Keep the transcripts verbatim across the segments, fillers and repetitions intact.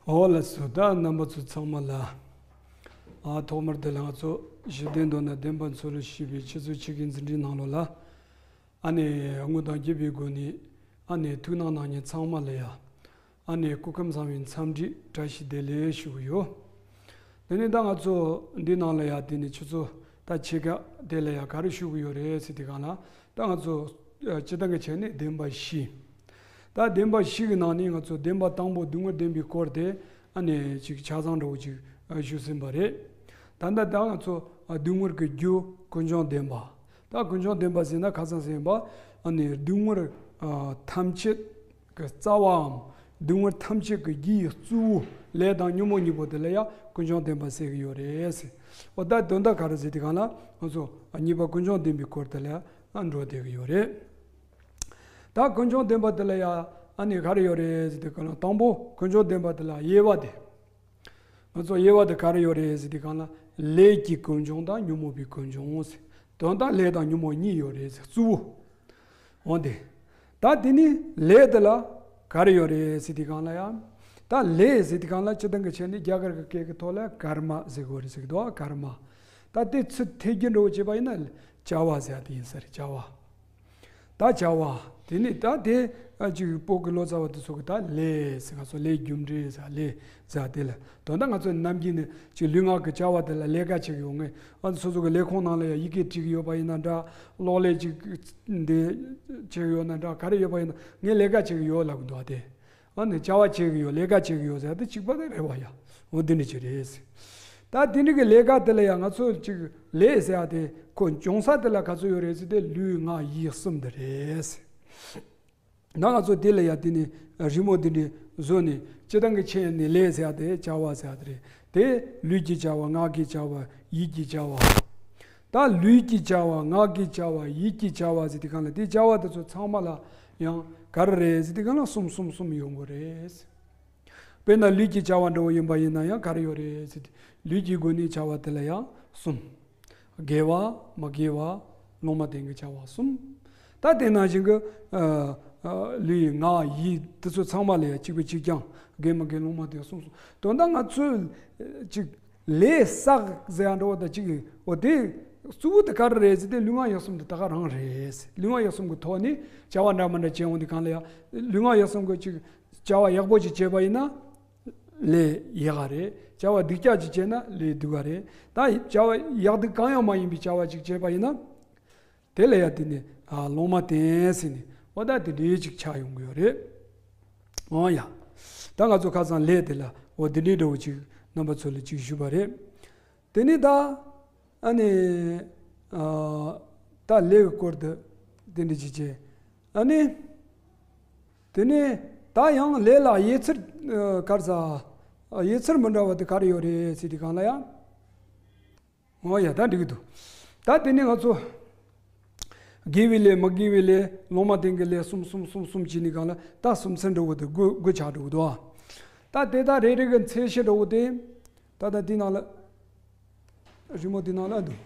འོ་ལགས་སོ། ད་རྣམ་པ་ཚོ་ཚང་མ་ལ། ཨ་ཐོག་མར་དེ་ལ་ང་ཚོ་ཞི་བདེ་མདོར་ན་བདེན་པ་འཚོལ་ལོ་ཞེས་པའི་ཆུ་ཚོད་ཕྱེད་ཀའི་འཛིན་གྲྭའི་ནང་ལོགས་ལ། ཨ་ནི་དངོས་དང་བརྒྱུད་པའི་སྒོ་ནས་ཨ་ནི་ཐུགས་སྣང་གནང་མཁན་ཚང་མ་ལ་ཡ། ཨ་ནི་སྐུ་ཁམས་བཟང་བའི་འཚམས་འདྲི་བཀྲ་ཤིས་བདེ་ལེགས་ཞུ་གི་ཡོད། དེ་ནས་ད་ང་ཚོ་འདི་ནང་ལ་ཡ་དེ་ནས་ཆུ་ཚོད་ད་ཕྱེད་ཀ་དེ་ལ་ཡ་ག་རེ་ཞུ་གི་ཡོད་རེད་ཟེར་དུས་སྒང་ལ། ད་ང་ཚོ་ཨ་སྤྱིར་བཏང་གི་ཆ་ནས་བདེན་པ་བཞི། ད་བདེན་པ་བཞི་གི་ནང་ནས་ང་ཚོ་བདེན་པ་དང་པོ་སྡུག་བསྔལ་བདེན་པའི་སྐོར་དེ་ཨ་ནི་ཅིག་ཆ་ཚང་འདྲ་བོ་ཅིག་ཨ་ཞུས་ཟིན་པ་རེད། ད་ལྟ་ད་ང་ཚོ་ཨ་སྡུག་བསྔལ་གྱི་རྒྱུ་ཀུན་འབྱུང་བདེན་པ། ད་ཀུན་འབྱུང་བདེན་པ་ཟེར་ན་ཁ་སང་ཟེར་ཡིན་པ། ཨ་ནི་སྡུག་བསྔལ་ཨ་ཐམས་ཅད་ཀྱི་རྩ་བའམ་སྡུག་བསྔལ་ཐམས་ཅད་ཀྱི་རྒྱུ་ཡི་གཙོ་བོ་ལས་དང་ཉོན་མོངས་གཉིས་པོ་དེ་ལ་ཡང་ཀུན་འབྱུང་བདེན་པ་ཟེར་གྱི་ཡོད་རེད་ཟེར། འོ་ད་དོན་དག་ག་རེ་ཟེར་དུས་སྒང་ལ་ང་ཚོ་གཉིས་པ་ཀུན་འབྱུང་བདེན་པའི་སྐོར་དེ་ལ་ཡང་འགྲོ་བསྡད་ཀྱི་ཡོད་རེད། ད་ཀུན་འབྱུང་བདེན་པ་དེ་ལ་ཡང་ཨ་ནི་ག་རེ་ཡོད་རེད་ཟེར་དུས་སྒང་ལ་དང་པོ་ཀུན་འབྱུང་བདེན་པ་དེ་ལ་དབྱེ་བ་དེ། ང་ཚོ་དབྱེ་བ་དེ་ག་རེ་ཡོད་རེད་ཟེར་དུས་སྒང་ལ་ལས་ཀྱི་ཀུན་འབྱུང་དང་ཉོན་མོངས་པའི་ཀུན་འབྱུང་ཟེར། དོན་དག་ལས་དང་ཉོན་མོངས་གཉིས་ཡོད་རེད་ཟེར་གཙོ་བོ། འོ་དེ། ད་དེ་ནི་ལས་དེ་ལ་ག་རེ་ཡོད་རེད་ཟེར་དུས་སྒང་ལ་ཡང་། ད་ལས་ཟེར་དུས་སྒང་ལ་སྤྱིར་བཏང་གི་ཆ་ནས་རྒྱ་གར་གྱི་སྐད་ཀྱི་ཐོག་ལ་ཀརྨ་ཟེར་གྱི་ཡོད་རེད་ཟེར་གྱི་འདུག་ཀརྨ། ད་དེ་ཚུར་ཐད་ཀྱི་འགྲོ་བྱེད་པ་ཡིན་ན་བྱ་བ་ཟེར་ཡ་དེ་ཡིན་ས་རེད་བྱ་བ། ད་བྱ་བ། དེ་ནི་ད་དེ་ཨ་ཅིག་བོད་ཀྱི་ལོ་ཙཱ་བ་དེ་ཚོ་གི་ད་ལས་ཟེར་ང་ཚོ་ལས་རྒྱུ་འབྲས་ཟེར་ལས་ཟེར་དེ་ལ་དོན་དག་ང་ཚོ་ནམ་རྒྱུན་ནས་ཅིག་ལུས་ངག་གི་བྱ་བ་དེ་ལ་ལས་ཀ་བྱེད་ཀྱི་ཡོད་ངེས། ཨ་ནི་སོ་སོ་གི་ལས་ཁུངས་ནང་ལ་ཡང་ཡི་གེ་བྲིས་ཀྱི་ཡོད་པ་ཡིན་ན་འདྲ། གློག་ཀླད་ཅིག་འདི་བྱེད་ཀྱི་ཡོད་ན་འདྲ་ག་རེ་ཡོད་པ་ཡིན་ན་ངས་ལས་ཀ་བྱེད་ཀྱི་ཡོད་ལབ་ཀྱི་འདུག་ཨ་དེ། ཨ་ནི་བྱ་བ་བྱེད་ཀྱི་ཡོད་ལས་ཀ་བྱེད་ཀྱི་ཡོད་ཟེར་དེ་གཅིག་པ་དེ་རེད་བ་ཡ། འོ་དེ་འདྲ་ཅིག་རེད། ད་དེ་འདྲ་གི་ལས་ཀ་དེ་ལ་ཡང་ང་ཚོ་ཅིག་ལས་ཟེར་ཡ་དེ་ཁོ་འབྱུང་ས་དེ་ལ་ག་ཚོད་ཡོད་རེད་ཟེར་དེ་ལུས་ངག་ཡིད་གསུམ་དེ་རེད། ད་ང་ཚོ་དེ་ལ་ཡ་དེ་ནི་རི་མོ་དེ་འདྲ་བཟོས་ནས་སྤྱིར་བཏང་གི་ཆ་ནས་ལས་ཟེར་ཡ་དེ་བྱ་བ་ཟེར་ཡ་དེ་རེད། དེ་ལུས་ཀྱི་བྱ་བ་ངག་གི་བྱ་བ་ཡིད་ཀྱི་བྱ་བ། ད་ལུས་ཀྱི་བྱ་བ་ངག་གི་བྱ་བ་ཡིད་ཀྱི་བྱ་བ་ཟེར་དུས་སྒང་ལ་དེ་བྱ་བ་དེ་ཚོ་ཚང་མ་ལ་ཡང་ག་རེ་རེད་ཟེར་དུས་སྒང་ལ་གསུམ་གསུམ་གསུམ་ཡོང་གི་རེད། དཔེར་ན་ལུས་ཀྱི་བྱ་བ་འདྲ་བོ་ཡིན་པ་ཡིན་ན་ཡང་ག་རེ་ཡོད་རེད་ཟེར་དུས་ལུས་ཀྱི་སྒོ་ནས་བྱ་བ་དེ་ལ་ཡང་གསུམ། དགེ་བ་མི་དགེ་བ་ལུང་མ་བསྟན་གྱི་བྱ་བ་གསུམ། ད་དེ་ནང་བཞིན་གྱི་ཨ་ཨ་ལུས་ངག་ཡིད་དེ་ཚོ་ཚང་མ་ལ་ཡང་གཅིག་པའི་གཅིག་རྐྱང་དགེ་མི་དགེ་ལུང་མ་བསྟན་གསུམ་གསུམ། དོན་དག་ང་ཚོས་ཅིག་ལས་བསགས་ཟེར་ཡ་འདྲ་བོ་དང་གཅིག་གི་འོ་དེ་གཙོ་བོ་དེ་ག་རེ་རེད་ཟེར་དེ་ལུས་ངག་ཡིད་གསུམ་དེ་ད་ག་རང་རེད། ལུས་ངག་ཡིད་གསུམ་གྱི་ཐོག་ནས་བྱ་བ་འདྲ་མི་འདྲ་བྱེད་འོང་དུས་སྒང་ལ་ཡང་ལུས་ངག་ཡིད་གསུམ་གྱི་ཅིག་བྱ་བ་ཡག་པོ་ཅིག་བྱས་པ་ཡིན་ན་ལས་ཡག་ག་རེད། བྱ་བ་སྡུག་ཅག་ཅིག་བྱས་ན་ལས་སྡུག་ག་རེད། ད་བྱ་བ་ཡག་སྡུག་གང་ཡང་མ་ཡིན་པའི་བྱ་བ་ཅིག་བྱས་པ་ཡིན་ན། དེ་ལ་ཡ་དེ་ནི་ཨ་ལུང་མ་བསྟན་ཟེར་ནས་འོ་ད་དེ་འདྲའི་ཅིག་ཆགས་ཡོང་གི་ཡོད་རེད། འོ་ཡ། ད་ང་ཚོ་ཁ་སང་ལས་དེ་ལ་འོ་དེ་འདྲའི་འདྲ་བོ་ཅིག་རྣམ་པ་ཚོ་ལ་ཅིག་ཞུས་པ་རེད། དེ་ནི་ད་ཨ་ནི་ཨ་ད་ལས་ཀྱི་སྐོར་དུ་དེ་འདྲ་ཅིག་བྱས། ཨ་ནི་དེ་ནི་ད་ཡང་ལས་ལ་དབྱེ་ཚུལ་ཨ་ག་རེ་ཟ་དབྱེ་ཚུལ་མི་འདྲ་བ་དེ་ག་རེ་ཡོད་རེད་ཟེར་དུས་སྒང་ལ་ཡང་། འོ་ཡ་ད་འགྲིག་གི་འདུག་ད་དེ་ནས་ང་ཚོ་དགེ་བའི་ལས་མི་དགེ་བའི་ལས་ལུང་མ་བསྟན་གྱི་ལས་གསུམ་གསུམ་གསུམ་གསུམ་བྱས་ནས་སྒང་ལ་ད་གསུམ་ཚན་འདྲ་བོ་དེ་དགུ་དགུ་ཆགས་འགྲོ་གི་འདུག་ད་དེ་དག་རེ་རེ་གི་མཚན་གཞི་འདྲ་བོ་དེ་ད་ལྟ་དེ་ནང་ལ་རི་མོ་དེ་ནང་ལ་འདུག་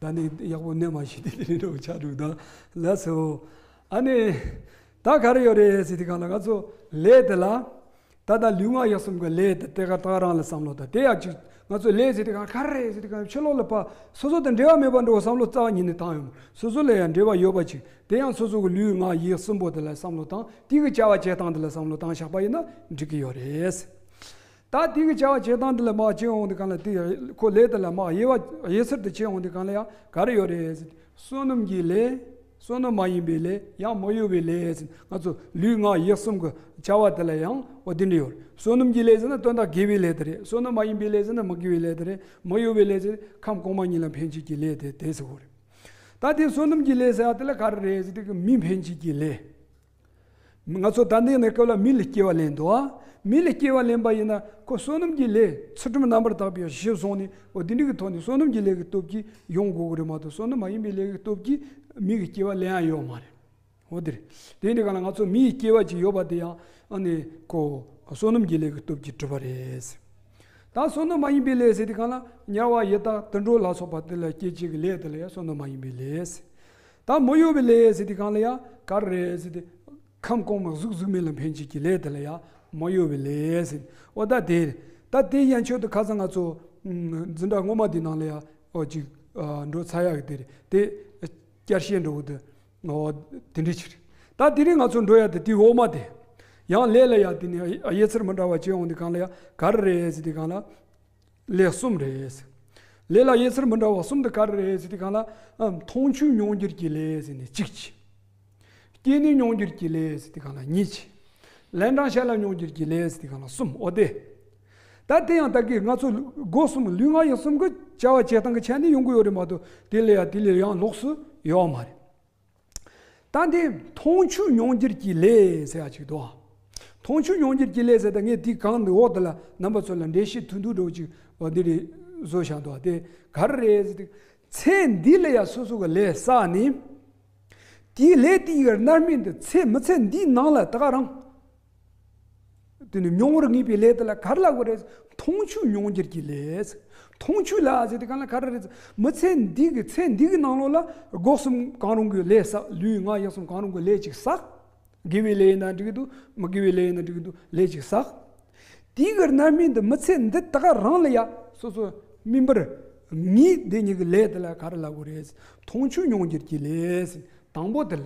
ད་ནི་ཡག་པོ་གནས་མ་ཤེས་ཏེ་དེ་འདྲ་བོ་ཆགས་འགྲོ་གི་འདུག་ལགས་སོ། ཨ་ནི་ད་ག་རེ་ཡོད་རེད་ཟེར་དུས་སྒང་ལ་ང་ཚོ་ལས་དེ་ལ། ད་ལྟ་ལུས་ངག་ཡིད་གསུམ་གྱི་ལས་དེ་དེ་ག་ད་རང་ལ་བསམ་བློ་དང་དེ་ཡང་ཅིག་ང་ཚོ་ལས་ཟེར་དུས་སྒང་ག་རེ་རེད་ཟེར་དུས་སྒང་ཕྱི་ལོགས་ལ་ཕར་སོ་སོ་དང་འབྲེལ་བ་མེད་པ་འདྲ་བོ་བསམ་བློ་རྩ་བ་ཉིད་ནས་བཏང་ཡོང་། སོ་སོ་ལ་ཡང་འབྲེལ་བ་ཡོད་པ་ཅིག་དེ་ཡང་སོ་སོ་གི་ལུས་ངག་ཡིད་གསུམ་པོ་དེ་ལ་བསམ་བློ་བཏང་དེ་གི་བྱ་བ་བྱེད་སྟངས་དེ་ལ་བསམ་བློ་བཏང་བཞག་པ་ཡིན་ན་འགྲིག་གི་ཡོད་རེད། ད་དེ་གི་བྱ་བ་བྱེད་སྟངས་དེ་ལ་མར་བྱེད་འོང་དུས་སྒང་ལ་དེ་ཁོ་ལས་དེ་ལ་མར་དབྱེ་བ་དབྱེ་ཚུལ་དེ་བྱེད་འོང་དུས་སྒང་ལ་ཡང་ག་རེ་ཡོད་རེད་ཟེར་དུས་བསོད་ནམས་ཀྱི་ལས། བསོད་ནམས་མ་ཡིན་པའི་ལས་ཡང་མི་གཡོ་བའི་ལས་ཟེར་ང་ཚོ་ལུས་ངག་ཡིད་གསུམ་གྱི་བྱ་བ་དེ་ལ་ཡང་འོ་དེ་འདྲ་ཡོད། བསོད་ནམས་ཀྱི་ལས་ཟེར་ན་དོན་དག་དགེ་བའི་ལས་དེ་རེད། བསོད་ནམས་མ་ཡིན་པའི་ལས་ཟེར་ན་མི་དགེ་བའི་ལས་དེ་རེད། མི་གཡོ་བའི་ལས་ཟེར་ཁམས་གོང་མ་གཉིས་ལ་ཕན་བྱེད་ཀྱི་ལས་དེ་དེ་ཟེར་བ་རེད། ད་དེ་བསོད་ནམས་ཀྱི་ལས་ཟེར་བ་དེ་ལ་ག་རེ་རེད་ཟེར་དུས་མི་ཕན་བྱེད་ཀྱི་ལས། ང་ཚོ་ད་ལྟའི་གནས་སྐབས་ལ་མི་ལ་སྐྱེ་བ་ལེན་འདུག་ཨ། མི་ལ་སྐྱེ་བ་ལེན་པ་ཡིན་ན་ཁོ་བསོད་ནམས་ཀྱི་ལས་ཚུལ་ཁྲིམས་རྣམ་པར་དག་པའི་གཞི་བཟུང་ནས་འོ་དེ་འདྲ་གི་ཐོག་ནས་བསོད་ནམས་ཀྱི་ལས་ཀྱི་སྟོབས་ཀྱིས་ཡོང་དགོས་ཀྱི་རེད་མ་གཏོགས་བསོད་ནམས་མ་ཡིན་པའི་ལས་ཀྱི་སྟོབས་ཀྱིས་མི་གི་སྐྱེ་བ་ལེན་ཡ་ཡོད་མ་རེད། འོ་དེ་རེད། དེ་འདྲ་ག་ལ་ང་ཚོ་མི་ཡི་སྐྱེ་བ་ཅིག་ཡོད་པ་དེ་ཡང་ཨ་ནི་ཁོ་བསོད་ནམས་ཀྱི་ལས་ཀྱི་སྟོབས་ཀྱིས་གྲུབ་པ་རེད། ད་བསོད་ནམས་མ་ཡིན་པའི་ལས་ཟེར་དུས་སྒང་ལ་དམྱལ་བ་ཡི་དྭགས་དུད་འགྲོ་ལ་སོགས་པ་དེ་ལ་སྐྱེ་བྱེད་ཀྱི་ལས་དེ་ལ་ཡང་བསོད་ནམས་མ་ཡིན་པའི་ལས། ད་མི་གཡོ་བའི་ལས་ཟེར་དུས་སྒང་ལ་ཡང་ག་རེ་རེད་ཟེར་དུས། ཁམས་གོང་མ་གཟུགས་གཟུགས་མེད་ལ་ཕན་བྱེད་ཀྱི་ལས་དེ་ལ་ཡང་ མ་གཡོ་བའི་ལས་ཟེར། འོ་ད་དེ་རེད། ད་དེ་ཡན་ཆོད་དུ་ཁ་སང་ང་ཚོ་འཛིན་གྲྭ་སྔོན་མ་དེ་ནང་ལ་ཡ་འོ་ཅིག་འགྲོ་ཚར་ཡག་གི་དེ་རེད། དེ་བསྐྱར་བཤད་འགྲོ་གི་འདུག་འོ་དེ་འདྲ་ཅིག་རེད། ད་དེ་རིང་ང་ཚོ་འགྲོ་ཡ་དེ་དེ་འོག་མ་དེ། ཡང་ལས་ལ་ཡ་དེ་ནི་དབྱེ་ཚུལ་མི་འདྲ་བ་བྱེད་འོང་དུས་གང་ལ་ཡ་ག་རེ་རེད་ཟེར་དུས་གང་ལ། ལས་གསུམ་རེད། ལས་ལ་དབྱེ་ཚུལ་མི་འདྲ་བ་གསུམ་དེ་ག་རེ་རེད་ཟེར་དུས་གང་ལ། ཨམ། མཐོང་ཆོས་མྱོང་འགྱུར་གྱི་ལས་ཟེར་ནས་གཅིག་བྱས། སྐྱེས་ནས་མྱོང་འགྱུར་གྱི་ལས་ཟེར་དུས་གང་ལ་གཉིས་བྱས། ལན་གྲངས་གཞན་ལ་མྱོང་འགྱུར་གྱི་ལས་ཟེར་དུས་གང་ལ་གསུམ། འོ་དེ། ད་དེ་ཡང་ད་གིན་ང་ཚོ་སྒོ་གསུམ་ལུས་ངག་ཡིད་གསུམ་གྱི་བྱ་བ་བྱེད་སྟངས་ཀྱི་ཆ་ནས་ཡོང་གི་ཡོད་རེད་མ་གཏོགས་དེ་ལས་ཡ་དེ་ལས་ཡང་ལོགས་སུ་ཡོད་མ་རེད། ད་འདི་མཐོང་ཆོས་མྱོང་འགྱུར་གྱི་ལས་ཟེར་ཡ་ཅིག་འདུག་མཐོང་ཆོས་མྱོང་འགྱུར་གྱི་ལས་ཟེར་ད་ངས་འདི་གང་འདི་འོག་དེ་ལ་རྣམ་པ་ཚོ་ལ་འགྲེལ་བཤད་ཐུང་ཐུང་འདྲ་བོ་ཅིག་འོ་འདི་རེད་བཟོ་བཞག་འདུག་དེ་ག་རེ་རེད་ཟེར་དུས། ཚེ་འདི་ལ་ཡ་སོ་སོ་གི་ལས་བསགས་ནས། དེའི་ལས་དེ་ཡི་རྣམ་སྨིན་དུ་ཚེ་མི་ཚེ་འདིའི་ནང་ལ་ད་ག་རང་། དེ་ནི་མྱོང་བར་ངེས་པའི་ལས་དེ་ལ་ག་རེ་ལབ་དགོས་རེད། མཐོང་ཆོས་མྱོང་འགྱུར་གྱི་ལས། མཐོང་ཆོས་ལ་ཟེར་དུས་གང་ལ་ག་རེ་རེད། མི་ཚེ་འདི་གི་ཚེ་འདི་གི་ནང་ལོགས་ལ་སྒོ་གསུམ་གང་རུང་གི་ལས་བསགས། ལུས་ངག་ཡིད་གསུམ་གང་རུང་གི་ལས་ཅིག་བསགས། དགེ་བའི་ལས་ཡིན་ན་འགྲིག་གི་འདུག་མི་དགེ་བའི་ལས་ཡིན་ན་འགྲིག་གི་འདུག་ལས་ཅིག་བསགས། དེའི་གི་རྣམ་སྨིན་དུ་མི་ཚེ་འདི་ད་ག་རང་ལ་ཡ་སོ་སོ་སྨིན་པར་ངེས་དེ་ཉིད་ཀྱི་ལས་དེ་ལ་ག་རེ་ལབ་དགོས་རེད། མཐོང་ཆོས་མྱོང་འགྱུར་གྱི་ལས། དང་པོ་དེ་ལ་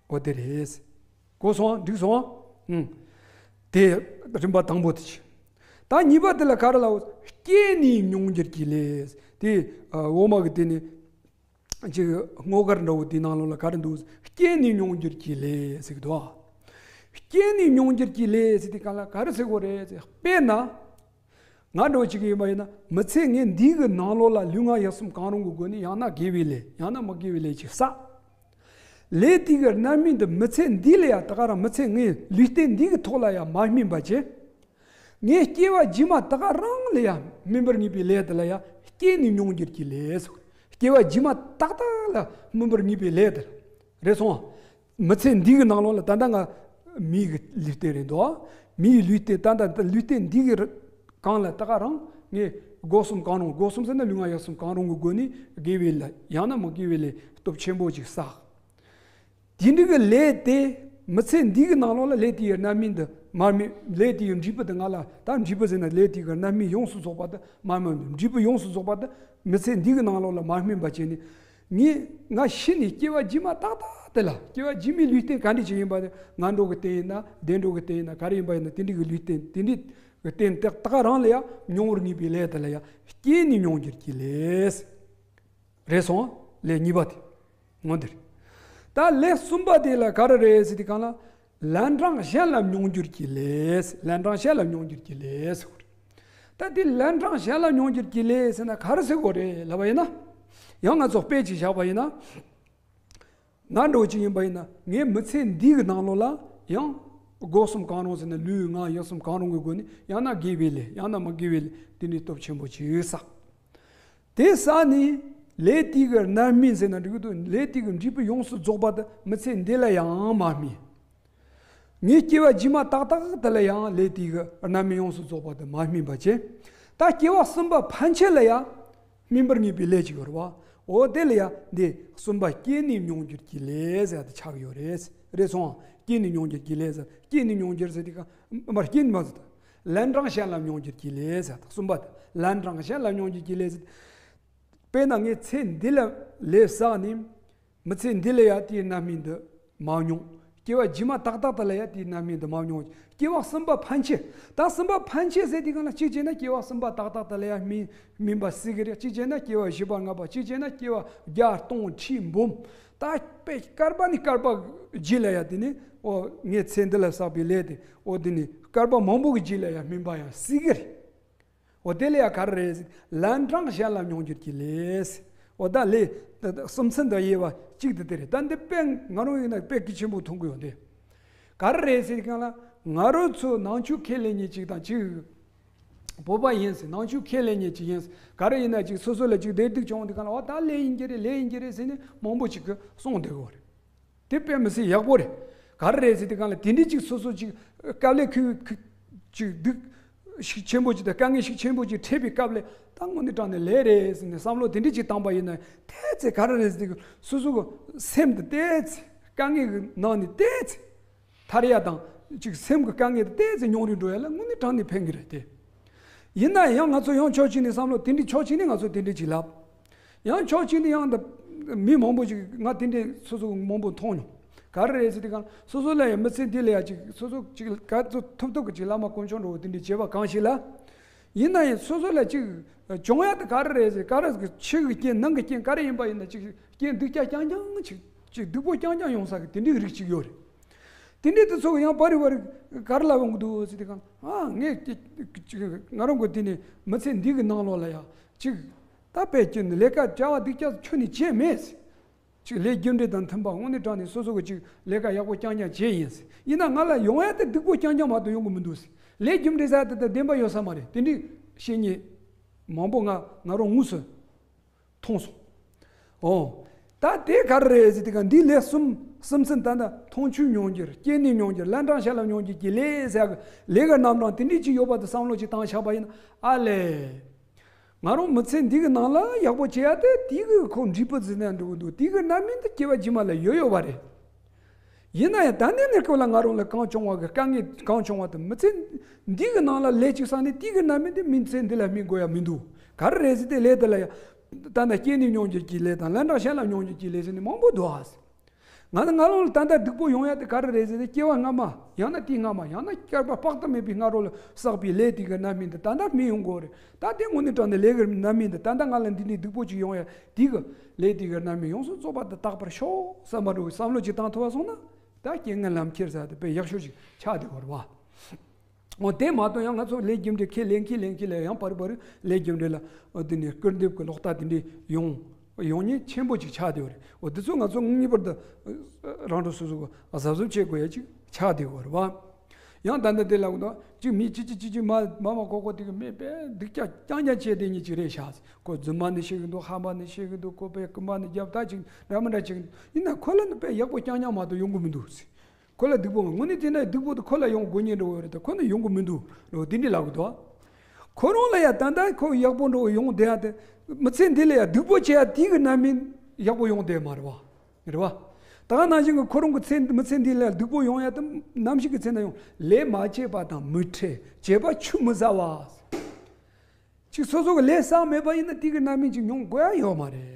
འོ་དེ་རེད། གོ་སོང་། འགྲིག་སོང་། ཨང་། དེ་རིམ་པ་དང་པོ་དེ་བྱས། ད་གཉིས་པ་དེ་ལ་ག་རེ་ལབ། སྐྱེས་ནས་མྱོང་འགྱུར་གྱི་ལས། དེ་འོག་མ་གི་དེ་ནི་ཅིག་སྔོ་སྐར་འདྲ་བོ་དེའི་ནང་ལོགས་ལ་ག་རེ་འདུག་སྐྱེས་ནས་མྱོང་འགྱུར་གྱི་ལས་ཟེར་གི་འདུག་སྐྱེས་ནས་མྱོང་འགྱུར་གྱི་ལས་ཟེར་དུས་གང་ལ་ག་རེ་ཟེར་དགོས་རེད་ཟེར། དཔེར་ན། ང་འདྲ་བོ་ཅིག་ཡིན་པ་ཡིན་ན་མི་ཚེ་ངས་འདི་གི་ནང་ལོགས་ལ་ལུས་ངག་ཡིད་གསུམ་གང་རུང་གི་སྒོ་ནས་ཡང་ན་དགེ་བའི་ལས་ཡང་ན་མི་དགེ་བའི་ལས་ཅིག་བསགས། ལས་དེ་གི་རྣམ་སྨིན་དུ་མི་ཚེ་འདི་ལ་ཡང་ད་ག་རང་མི་ཚེ་ངའི་ལུས་རྟེན་འདི་གི་ཐོག་ལ་ཡང་མ་སྨིན་པ་བྱས། ངས་སྐྱེ་བ་རྗེས་མ་ད་ག་རང་ལ་ཡང་སྨིན་པར་ངེས་པའི་ལས་དེ་ལ་ཡང་སྐྱེས་ནས་མྱོང་འགྱུར་གྱི་ལས་སོ། སྐྱེ་བ་རྗེས་མ་ཏག་ཏག་ལ་སྨིན་པར་ངེས་པའི་ལས་དེ་རེད་སོང་། མི་ཚེ་འདི་གི་ནང་ལོགས་ལ་ད་ལྟ་ང་མིའི་གི་ལུས་རྟེན་རེད་འདུག་མིའི་ལུས་རྟེན་ད་ལྟ་ལུས་རྟེན་འདི་གི་རི་གང་ལ་ད་ག་རང་ངས་སྒོ་གསུམ་གང་རུང་། སྒོ་གསུམ་ཟེར་ན་ལུས་ངག་ཡིད་གསུམ་གང་རུང་གི་སྒོ་ནས་དགེ་བའི་ལས་ཡང་ན་མི་དགེ་བའི་ལས་སྟོབས་ཆེན་པོ་ཅིག་བསགས། དེ་འདྲ་གི་ལས་དེ་མི་ཚེ་འདི་གི་ནང་ལོགས་ལ་ལས་དེ་ཡི་རྣམ་སྨིན་དུ་མ་སྨིན། ལས་དེ་ཡི་འབྲས་བུ་དེ་ང་ལ་ད་འབྲས་བུ་ཟེར་ན་ལས་དེ་གི་རྣམ་སྨིན་ཡོངས་སུ་རྫོགས་པ་དེ་མ་སྨིན། འབྲས་བུ་ཡོངས་སུ་རྫོགས་པ་དེ་མི་ཚེ་འདི་གི་ནང་ལོགས་ལ་མ་སྨིན་པ་བྱས་ནས། ངས་ང་ཤི་ནས་སྐྱེ་བ་རྗེས་མ་ཏག་ཏག་དེ་ལ་སྐྱེ་བ་རྗེས་མའི་ལུས་རྟེན་ག་འདྲ་ཅིག་ཡིན་པ་དེ་ང་འདྲ་གི་རྟེན་ཡིན་ན་བདེ་འགྲོ་གི་རྟེན་ཡིན་ན་ག་རེ་ཡིན་པ་ཡིན་ན་དེ་འདྲ་གི་ལུས་རྟེན་དེ་འདྲ་གི་རྟེན་དེ་ད་ག་རང་ལ་ཡང་མྱོང་བར་ངེས་པའི་ལས་དེ་ལ་ཡང་སྐྱེས་ནས་མྱོང་འགྱུར་གྱི་ལས། རེད་སོང་། ལས་གཉིས་པ་དེ། ངོ་འདིར། ད་ལས་གསུམ་པ་དེ་ལ་ག་རེ་རེད་ཟེར་དུས་གང་ལ། ལན་གྲངས་གཞན་ལ་མྱོང་འགྱུར་གྱི་ལས། ལན་གྲངས་གཞན་ལ་མྱོང་འགྱུར་གྱི་ལས་ཟེར་བ་རེད། ད་དེ་ལན་གྲངས་གཞན་ལ་མྱོང་འགྱུར་གྱི་ལས་ཟེར་ན་ག་རེ་ཟེར་དགོས་རེད་ལབ་པ་ཡིན་ན། ཡང་ང་ཚོ་དཔེ་ཅིག་བཞག་པ་ཡིན་ན། ང་འདྲ་བོ་ཅིག་ཡིན་པ་ཡིན་ན་ངའི་མི་ཚེ་འདི་གི་ནང་ལོགས་ལ་ཡང་སྒོ་གསུམ་གང་རུང་ཟེར་ན་ལུས་ངག་ཡིད་གསུམ་གང་རུང་གི་སྒོ་ནས་ཡང་ན་དགེ་བའི་ལས་ཡང་ན་མི་དགེ་བའི་ལས་དེ་འདྲའི་སྟོབས་ཆེན་པོ་ཅིག་བསགས། དེ་བསགས་ནས་ལས་དེ་གི་རྣམ་སྨིན་ཟེར་ན་འགྲིག་གི་འདུག་ལས་དེ་གི་འབྲས་བུ་ཡོངས་སུ་རྫོགས་པ་དེ་མི་ཚེ་འདི་ལ་ཡང་མ་སྨིན། ངའི་སྐྱེ་བ་རྗེས་མ་ཏག་ཏག་དེ་ལ་ཡང་ལས་དེ་གི་རྣམ་སྨིན་ཡོངས་སུ་རྫོགས་པ་དེ་མ་སྨིན་པ་བྱས། ད་སྐྱེ་བ་གསུམ་པ་ཕན་ཆད་ལ་ཡང་སྨིན་པར་ངེས་པའི་ལས་ཅིག་ཡོད་རེད་བ། འོ་དེ་ལ་ཡང་འདི་གསུམ་པ་སྐྱེས་ནས་མྱོང་འགྱུར་གྱི་ལས་ཟེར་དེ་ཆགས་ཡོད་རེད། རེད་སོང་། སྐྱེས་ནས་མྱོང་འགྱུར་གྱི་ལས་ཟེར། སྐྱེས་ནས་མྱོང་འགྱུར་ཟེར་དེ་ག་མར་སྐྱེས་ནས་མ་ཟེར། ལན་གྲངས་གཞན་ལ་མྱོང་འགྱུར་གྱི་ལས་ཟེར། གསུམ་པ་དེ་ལན་གྲངས་གཞན་ལ་མྱོང་འགྱུར་གྱི་ལས་ཟེར། དཔེར་ན་ངས་ཚེ་འདི་ལ་ལས་བསགས་ནས། མི་ཚེ་འདི་ལ་ཡང་དེའི་རྣམ་སྨིན་འདི་མ་མྱོང་། སྐྱེ་བ་རྗེས་མ་ཏག་ཏག་དེ་ལ་ཡང་དེའི་རྣམ་སྨིན་འདི་མ་མྱོང་། སྐྱེ་བ་གསུམ་པ་ཕན་ཆད། ད་གསུམ་པ་ཕན་ཆད་ཟེར་དུས་གང་ལ་གཅིག་བྱས་ན་སྐྱེ་བ་གསུམ་པ་ཏག་ཏག་དེ་ལ་ཡང་སྨིན་སྨིན་པ་སྲིད་གི་རེད། གཅིག་བྱས་ན་སྐྱེ་བ་བཞི་པ་ལྔ་པ། གཅིག་བྱས་ན་སྐྱེ་བ་བརྒྱ་སྟོང་ཁྲི་འབུམ། ད་དཔེ་བསྐལ་པ་ནས་བསྐལ་པ་རྗེས་ལ་ཡང་དེ་ནི་འོ་ངས་ཚེ་འདི་ལ་བསགས་པའི་ལས་དེ་འོ་དེ་ནི་བསྐལ་པ་མང་པོ་གི་རྗེས་ལ་ཡང་སྨིན་པ་ཡང་སྲིད་གི་རེད། འོ་དེ་ལ་ཡང་ག་རེ་རེད་ཟེར། ལན་གྲངས་གཞན་ལ་མྱོང་འགྱུར་གྱི་ལས། འོ་ད་ལས་གསུམ་ཚན་དུ་དབྱེ་བ་གཅིག་དེ་དེ་རེད། ད་འདི་དཔེ་ང་རང་ཡིན་ན་དཔེ་གལ་ཆེན་པོ་མཐོང་གི་ཡོད་དེ། ག་རེ་རེད་ཟེར་གང་ལ་ང་རང་ཚོ་ནང་ཆོས་ཁས་ལེན་མཁན་གཅིག་དང་གཅིག་བོད་པ་ཡིན་ཟེར། ནང་ཆོས་ཁས་ལེན་མཁན་གཅིག་ཡིན་ཟེར། ག་རེ་ཡིན་ན་གཅིག་སོ་སོ་ལ་གཅིག་བདེ་སྡུག་བྱུང་དུས་གང་ལ་འོ་ད་ལས་ཡིན་གྱི་རེད། ལས་ཡིན་གྱི་རེད་ཟེར་ནས་མང་པོ་གཅིག་གིས་གསུངས་བསྡད་ཡོད་རེད། དེ་དཔེ་མི་སྲིད་ཡག་པོ་རེད། ག་རེ་རེད་ཟེར་དུས་གང་ལ་དེ་འདྲའི་གཅིག་སོ་སོ་གཅིག་དཀའ་ལས་ཁུར་ཁུར་གཅིག་སྡུག་ཤུགས་ཆེན་པོ་གཅིག་དང་དཀའ་ངལ་ཤུགས་ཆེན་པོ་གཅིག་འཕྲད་པའི་སྐབས་ལ་ད་དངོས་གནས་དྲང་གནས་ལས་རེད་ཟེར་ནས་བསམ་བློ་དེ་འདྲའི་གཅིག་བཏང་པ་ཡིན་ན་ཏོག་ཙམ་ག་རེ་རེད་ཟེར་དུས་སོ་སོ་གི་སེམས་དེ་ཏོག་ཙམ་དཀའ་ངལ་གི་ནང་ནས་ཏོག་ཙམ་ཐར་ཡ་དང་ ཅིག་སེམས་ཀྱི་དཀའ་ངལ་དེ་ཏོག་ཙམ་ཉུང་རུ་འགྲོ་ཡ་ལ་དངོས་གནས་དྲང་གནས་ཕན་གྱི་རེད་དེ། ཡིན་ན་ཡང་ང་ཚོ་ཡང་ཕྱོགས་གཅིག་ནས་བསམ་བློ་དེ་འདྲའི་ཕྱོགས་གཅིག་ནས་ང་ཚོ་དེ་འདྲའི་ཅིག་ལབ། ཡང་ཕྱོགས་གཅིག་ནས་ཡང་འདི་མི་མང་པོ་ཅིག་ང་དེ་འདྲའི་སོ་སོ་མང་པོ་མཐོང་མྱོང་། ག་རེ་རེད་ཟེར་དུས་སྒང་སོ་སོ་ལ་ཡང་མི་ཚེ་འདི་ལ་ཡང་ཅིག་སོ་སོ་ཅིག་ག་ཚོད་ཐུབ་ཐུབ་ཀྱི་ཅིག་བླ་མ་དཀོན་མཆོག་འགྲོ་བོ་དེ་འདྲའི་བྱེད་པ་གང་ཞིག་ལ། ཡིན་ན་ཡང་སོ་སོ་ལ་ཅིག་བྱུང་ཡ་དེ་ག་རེ་རེད་ཟེར། ག་རེ་ཟེར། ཕྱི་གི་རྐྱེན་ནང་གི་རྐྱེན་ག་རེ་ཡིན་པ་ཡིན་ན་ཅིག་རྐྱེན་སྡུག་ཅག་རྐྱང་རྐྱང་ཅིག་ཅིག་སྡུག་པོ་རྐྱང་རྐྱང་ཡོང་ས་གི་དེ་འདྲའི་རིགས་ཅིག་ཡོད་རེད། དེ་འདྲའི་དེ་ཚོ་ཡང་བར་རེ་བར་རེ་ག་རེ་ལབ་ཡོང་གི་འདུག་ཟེར་དུས་སྒང་ཨ་ངས་ཅིག་ཅིག་ང་རང་གི་དེ་ནས་མི་ཚེ་འདི་གི་ནང་ལོགས་ལ་ཡ་ཅིག་ད་དཔེ་ཀྱི་ལས་ཀ་བྱ་བ་སྡུག་ཅག་ཁྱོན་ནས་བྱས་མེད་ཟེར། ཅིག་ལས་རྒྱུ་འབྲས་དང་མཐུན་པ་དངོས་གནས་དྲང་གནས་སོ་སོ་གི་ཅིག་ལས་ཀ་ཡག་པོ་རྐྱང་རྐྱང་བྱས་ཡིན་ཟེར། ཡིན་ན་ང་ལ་ཡོང་ཡ་དེ་སྡུག་པོ་རྐྱང་རྐྱང་མ་གཏོགས་ཡོང་གི་མི་འདུག་ཟེར། ལས་རྒྱུ་འབྲས་ཟེར་ཡ་དེ་དང་བདེན་པ་ཡོད་ས་མ་རེད། དེ་འདྲའི་བཤད་མཁན་མང་པོ་ང་ང་རང་དངོས་སུ་མཐོང་སོང་། ཨོ། ད་དེ་ག་རེ་རེད་ཟེར་དུས་སྒང་འདི་ལས་གསུམ་གསུམ་ཚན་ད་ལྟ་མཐོང་ཆོས་མྱོང་འགྱུར། སྐྱེས་ནས་མྱོང་འགྱུར། ལན་གྲངས་བཤད་ལ་མྱོང་འགྱུར་གྱི་ལས་ཟེར་ཡ་གི་ལས་ཀྱི་རྣམ་གྲངས་དེ་འདྲའི་ཅིག་ཡོད་པ་དེ་བསམ་བློ་ཅིག་བཏང་བཞག་པ་ཡིན་ན་ཨ་ལས། ང་རང་མི་ཚེ་འདི་གི་ནང་ལ་ཡག་པོ་བྱེད་ཡ་དེ་དེ་གི་ཁོ་འབྲས་བུ་ཟིན་ན་འགྲོ་གི་འདུག་དེ་གི་རྣམ་སྨིན་དེ་སྐྱེ་བ་རྗེས་མ་ལ་ཡོད་ཡོད་པ་རེད། ཡིན་ན་ཡང་ད་ནས་ནས་སྐབས་ལ་ང་རང་ལ་གང་བྱུང་བ་གི་དཀའ་ངལ་གང་བྱུང་བ་དེ་མི་ཚེ་འདི་གི་ནང་ལ་ལས་ཅིག་བསགས་ནས་དེ་གི་རྣམ་སྨིན་དེ་མི་ཚེ་འདི་ལ་སྨིན་དགོས་ཡ་མི་འདུག་ག་རེ་རེད་ཟེར་ཏེ་ལས་དེ་ལ་ཡ་ད་ནི་སྐྱེས་ནས་མྱོང་འགྱུར་གྱི་ལས་དང་ལན་གྲངས་བཤད་ལ་མྱོང་འགྱུར་གྱི་ལས་ཟེར་ནས་མང་པོ་འདུག་ཨ། ང་ནི་ང་རང་ལ་ད་ལྟ་སྡུག་པོ་ཡོང་ཡ་དེ་ག་རེ་རེད་ཟེར་ན་སྐྱེ་བ་སྔ་མ་ཡང་ན་དེའི་སྔ་མ་ཡང་ན་བསྐལ་པ་དཔག་ཏུ་མེད་པའི་སྔ་རོལ་ལ་བསགས་པའི་ལས་དེ་གི་རྣམ་སྨིན་དེ་ད་ལྟ་སྨིན་ཡོང་གི་ཡོད་རེད། ད་དེ་དངོས་གནས་དྲང་གནས་ལས་ཀྱི་རྣམ་སྨིན་དེ་ད་ལྟ་ང་ལ་འདི་འདྲའི་སྡུག་པོ་ཅིག་ཡོང་ཡ་དེ་གི་ལས་དེ་གི་རྣམ་སྨིན་ཡོངས་སུ་རྫོགས་པ་དེ་དག་པར་ཤོག་བསམ་པ་འདྲ་བོའི་བསམ་བློ་ཅིག་བཏང་ཐུབ་པ་སོང་ན་ད་རྐྱེན་ངན་ལམ་ཁྱེར་ཟེར་དེ་དཔེ་ཡག་ཤོས་ཅིག་ཆགས་བསྡད་ཡོད་རེད་བ། འོ་དེ་མ་གཏོགས་ཡང་ང་ཚོ་ལས་རྒྱུ་འབྲས་ཁས་ལེན་ཁས་ལེན་ཁས་ལེན་ཡང་བར་བར་ལས་རྒྱུ་འབྲས་ལ་འོ་དེ་ནས་སྐུར་འདེབས་ཀྱི་ལོག་ལྟ་དེ་འདྲས་ཡོང་ཡོང་མཁན་ཆེན་པོ་ཅིག་ཆགས་བསྡད་ཡོད་རེད། འོ་དེ་ཚོ་ང་ཚོ་ངེས་པར་དུ་རང་གྲོལ་སོ་སོ་གི་གཟབ་གཟབ་བྱེད་དགོས་ཡ་ཅིག་ཆགས་བསྡད་ཡོད་རེད་བ། ཡང་ད་ལྟ་དེ་ལ་འོ་ད་ཅིག་མི་ཅི་ཅི་ཅི་ཅི་མ་མ་མ་ཁོ་ཁོ་དེ་གི་མེད་པས་སྡུག་ཅག་རྐྱང་རྐྱང་བྱས་དེ་ཉིད་ཅིག་རེད་ཤག་ཁོ་རྫུན་མ་ནི་བཤད་གི་འདུག་ཧམ་པ་ནི་བཤད་གི་འདུག་ཁོ་པས་རྐུན་མ་ནི་རྒྱབ་ད་ཅིག་འདྲ་མི་འདྲ་ཅིག་ཡིན་ན་ཁོ་ལ་ནི་དཔེ་ཡག་པོ་རྐྱང་རྐྱང་མ་གཏོགས་ཡོང་གི་མི་འདུག་ཟེར། ཁོ་ལ་སྡུག་པོ་དངོས་གནས་དེ་འདྲ་སྡུག་པོ་དེ་ཁོ་ལ་ཡོང་དགོས་ཉེན་འགྲོ་བ་རེད་དེ་ཁོ་ནི་ཡོང་གི་མི་འདུག་ལོ་དེ་འདྲ་ལབ་གི་འདུག་ཁོ་རང་ལ་ཡ་ད་ལྟ་ཁོ་ཡག་པོ་འགྲོ་ཡོང་བསྡད་ཡ་དེ་མི་ཚེ་འདི་ལ་ཡ་སྡུག་པོ་བྱེད་ཡ་དེ་གི་རྣམ་སྨིན་ཡག་པོ་ཡོང་བསྡད་མ་རེད་བ། རེད་བ། ད་ག་ནང་བཞིན་གི་ཁོ་རང་གི་ཚེ་མི་ཚེ་འདི་ལ་སྡུག་པོ་ཡོང་ཡ་དེ་ནམ་ཞིག་གི་ཚེ་ན་ཡོང་ལས་མ་བྱས་པ་དང་མི་འཕྲད་བྱས་པ་ཆུད་མི་ཟ་བ། ཅིག་སོ་སོ་གི་ལས་བསགས་མེད་པ་ཡིན་ན་དེ་གི་རྣམ་སྨིན་ཅིག་མྱོང་དགོས་ཡ་ཡོད་མ་རེད།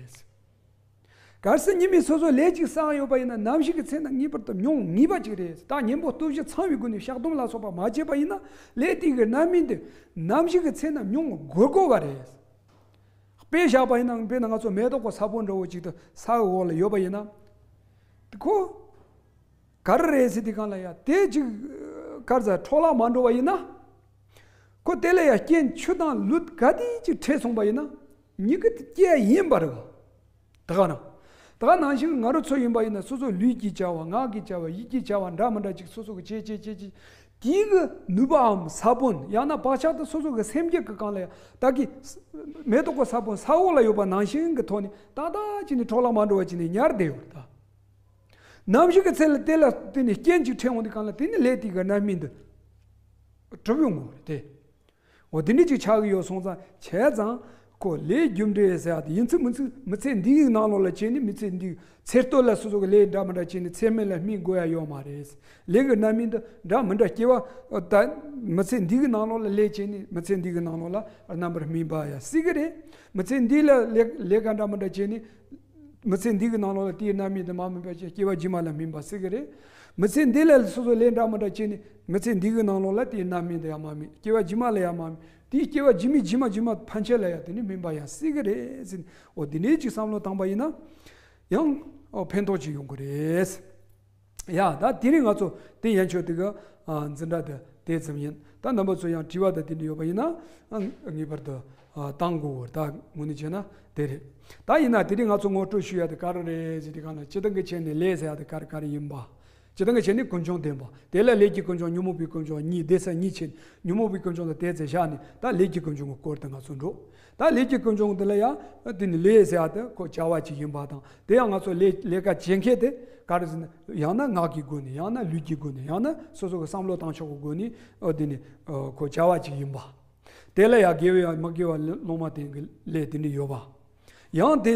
གལ་སྲིད་ཉི་མའི་སོ་སོ་ལས་ཅིག་བསགས་ཡོད་པ་ཡིན་ན་ནམ་ཞིག་གི་ཚེ་ན་ངེས་པར་དུ་མྱོང་ངེས་པ་ཅིག་རེད། ད་གཉེན་པོ་སྟོབས་བཞི་ཚང་བའི་སྒོ་ནས་བཤགས་སྡོམ་ལ་སོགས་པ་མ་བྱས་པ་ཡིན་ན་ལས་དེ་གི་རྣམ་སྨིན་དེ་ནམ་ཞིག་གི་ཚེ་ན་མྱོང་དགོས་དགོས་པ་རེད། དཔེ་བཞག་པ་ཡིན་ན་དཔེར་ན་ང་ཚོ་མེ་ཏོག་གི་ས་བོན་འདྲ་བོ་ཅིག་ཏུ་ས་གི་འོག་ལ་ཡོད་པ་ཡིན་ན། དེ་ཁོ་ག་རེ་རེད་ཟེར་དུས་སྒང་ལ་ཡ་དེ་ཅིག་ག་རེ་ཟེར་འཕྲོ་བརླག་མ་འགྲོ་བ་ཡིན་ན། ཁོ་དེ་ལ་ཡ་རྐྱེན་ཆུ་དང་ལུད་ག་དེ་ཅིག་འཕྲད་སོང་པ་ཡིན་ན་མྱུ་གུ་དེ་སྐྱེ་ཡ་ཡིན་པ་རེད་བ། ད་ག་ན། ད་ག་ནང་བཞིན་ང་རང་ཚོ་ཡིན་པ་ཡིན་ན་སོ་སོ་ལུས་ཀྱི་བྱ་བ་ངག་གི་བྱ་བ་ཡིད་ཀྱི་བྱ་བ་འདྲ་མི་འདྲ་ཅིག་སོ་སོ་གི་བྱེད་བྱེད་བྱེད་བྱེད་དེའི་གི་ནུས་པའམ་ས་བོན་ཡང་ན་བག་ཆགས་དེ་སོ་སོ་གི་སེམས་རྒྱུད་ཀྱི་སྒང་ལ་ཡ་ད་གི་མེ་ཏོག་གི་ས་བོན་ས་འོག་ལ་ཡོད་པ་ནང་བཞིན་གི་ཐོག་ནས་ཏག་ཏག་ཅིག་ནས་འཕྲོ་བརླག་མ་འགྲོ་བ་ཅིག་ནས་ཉར་བསྡད་ཡོད་རེད་ད། ནམ་ཞིག་གི་ཚེ་ལ་དེ་ལ་བརྟེན་ནས་རྐྱེན་ཅིག་འཕྲད་འོང་དུས་སྒང་ལ་དེ་ནི་ལས་དེ་གི་རྣམ་སྨིན་དུ་གྲུབ་ཡོང་གི་རེད་དེ། འོ་དེ་འདྲ་ཅིག་ཆགས་ཀྱི་ཡོད་སོང་ཙང་བྱས་ཙང་ཁོ་ལས་རྒྱུ་འབྲས་ཟེར་ཡ་དེ་ཡིན་ཚུལ་མིན་ཚུལ་མི་ཚེ་འདིའི་ནང་ལོགས་ལ་བྱས་ནས་མི་ཚེ་འདིའི་ཚེ་སྟོད་ལ་སོ་སོ་གི་ལས་འདྲ་མི་འདྲ་བྱས་ནས་ཚེ་སྨད་ལ་སྨིན་དགོས་ཡ་ཡོད་མ་རེད། ལས་ཀྱི་རྣམ་སྨིན་དུ་འདྲ་མི་འདྲ་སྐྱེ་བ་ད་མི་ཚེ་འདིའི་ནང་ལོགས་ལ་ལས་བྱས་ནས་མི་ཚེ་འདིའི་ནང་ལོགས་ལ་རྣམ་པར་སྨིན་པ་ཡ་སྲིད་ཀྱི་རེད། མི་ཚེ་འདི་ལ་ལས་ལས་ཀ་འདྲ་མི་འདྲ་བྱས་ནས། མི་ཚེ་འདི་གི་ནང་ལོགས་ལ་དེའི་རྣམ་སྨིན་དེ་མ་སྨིན་པ་ཅིག་སྐྱེ་བ་རྗེས་མ་ལ་སྨིན་པ་སྲིད་ཀྱི་རེད། མི་ཚེ་འདི་ལ་སོ་སོ་ལས་འདྲ་མི་འདྲ་བྱས་ནས་མི་ཚེ་འདི་གི་ནང་ལོགས་ལ་དེའི་རྣམ་སྨིན་དེ་ཡང་མ་སྨིན་སྐྱེ་བ་རྗེས་མ་ལ་ཡང་མ་སྨིན་དེའི་སྐྱེ་བ་རྗེས་མའི་རྗེས་མ་རྗེས་མ་ཕན་ཆད་ལ་ཡང་དེ་ནི་སྨིན་པ་ཡང་སྲིད་ཀྱི་རེད་ཟེར་ནས་འོ་དེ་འདྲའི་ཅིག་བསམ་བློ་བཏང་པ་ཡིན་ན་ཡང་འོ་ཕན་ཐོགས་ཅིག་ཡོང་གི་རེད། ཡ་ད་དེ་རིང་ང་ཚོ་དེ་ཡན་ཆོད་དེ་གི་འཛིན་གྲྭ་དེ་དེ་ཙམ་ཡིན། ད་རྣམ་པ་ཚོ་ཡང་དྲི་བ་དང་དེ་འདྲ་ཡོད་པ་ཡིན་ན་ངེས་པར་དུ་བཏང་དགོས། ད་དངོས་གནས་བྱས་ན་དེ་རེད། ད་ཡིན་ན་དེ་རིང་ང་ཚོ་ངོ་སྤྲོད་ཞུ་ཡ་དེ་ག་རེ་རེད་ཟེར་དུས་སྒང་ལ་སྤྱིར་བཏང་གི་ཆ་ནས་ལས་ཟེར་ཡ་དེ་ག་རེ་ག་རེ་ཡིན་པ། སྤྱིར་བཏང་གི་ཆ་ནས་ཀུན་འབྱུང་བདེན་པ་དེ་ལ་ལས་ཀྱི་ཀུན་འབྱུང་ཉོན་མོངས་པའི་ཀུན་འབྱུང་གཉིས་སྡེ་ཚན་གཉིས་ཕྱེ་ནས་ཉོན་མོངས་པའི་ཀུན་འབྱུང་དེ་དེ་ཚེ་བཞག་ནས་ད་ལས་ཀྱི་ཀུན་འབྱུང་གི་སྐོར་དེ་ང་ཚོ་འགྲོ། ད་ལས་ཀྱི་ཀུན་འབྱུང་དེ་ལ་ཡང་དེ་ནི་ལས་ཟེར་ཡ་དེ་ཁོ་བྱ་བ་ཅིག་ཡིན་པ་དང་དེ་ཡང་ང་ཚོ་ལས་ལས་ཀ་བྱེད་མཁན་དེ་ག་རེ་ཟེར་ན་ཡང་ན་ངག་གི་སྒོ་ནས་ཡང་ན་ལུས་ཀྱི་སྒོ་ནས་ཡང་ན་སོ་སོ་གི་བསམ་བློ་བཏང་ཕྱོགས་ཀྱི་སྒོ་ནས་ཨོ་དེ་ནི་ཨོ་ཁོ་བྱ་བ་ཅིག་ཡིན་པ། དེ་ལ་ཡང་དགེ་བའི་ཡང་མི་དགེ་བ་སློང་མ་བསྟེན་གྱི་ལས་དེ་འདྲ་ཡོད་པ། ཡང་དེ་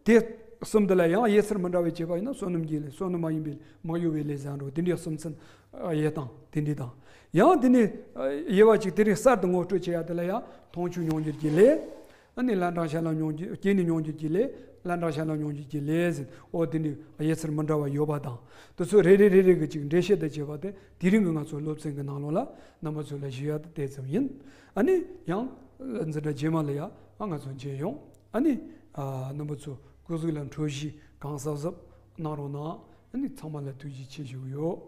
དེ་ གསུམ་དེ་ལ་ཡང་དབྱེ་ཚུལ་མི་འདྲ་བའི་དཔྱད་པ་ཡིན་ན་བསོད་ནམས་ཀྱི་ལས། བསོད་ནམས་མ་ཡིན་པའི་ལས། མ་གཡོ་བའི་ལས་ཟེར་འགྲོ། དེ་འདྲའི་གསུམ་ཚན་དབྱེ་སྟངས་དེ་འདྲའི་དང་། ཡང་དེ་ནས་དབྱེ་བ་གཅིག་དེ་རིང་གསར་དུ་ངོ་སྤྲོད་བྱེད་ཡ་དེ་ལ་ཡང་མཐོང་ཆོས་མྱོང་འགྱུར་གྱི་ལས། ཨ་ནི་ལན་གྲངས་བཤད་ལམ་མྱོང་འགྱུར། སྐྱེས་ནས་མྱོང་འགྱུར་གྱི་ལས། ལན་གྲངས་བཤད་ལམ་མྱོང་འགྱུར་གྱི་ལས་ཟེར། འོ་དེ་འདྲའི་དབྱེ་ཚུལ་མི་འདྲ་བ་ཡོད་པ་དང་། དེ་ཚོ་རེ་རེ་རེ་རེ་གི་ཅིག་འགྲེལ་བཤད་དང་བཅས་པ་དེ་དེ་རིང་གི་ང་ཚོ་སློབ་ཚན་གྱི་ནང་ལོགས་ལ་རྣམ་པ་ཚོ་ལ་ཞུ་ཡ་དེ་དེ་ཙམ་ཡིན། ཨ་ནི་ཡང་འཛིན་གྲྭ་རྗེས་མ་ལ་ཡ་ང་ཚོ་མཇལ་ཡོང་། ཨ་ནི་རྣམ་པ་ཚོ་སྐུ་གཟུགས་ལ་འཕྲོད་བཞེས་གང་གཟབ་གཟབ་གནང་རོགས་གནང་། ཨ་ནི་ཚང་མ་ལ་ཐུགས་རྗེ་ཆེ་ཞུ་གི་ཡོད།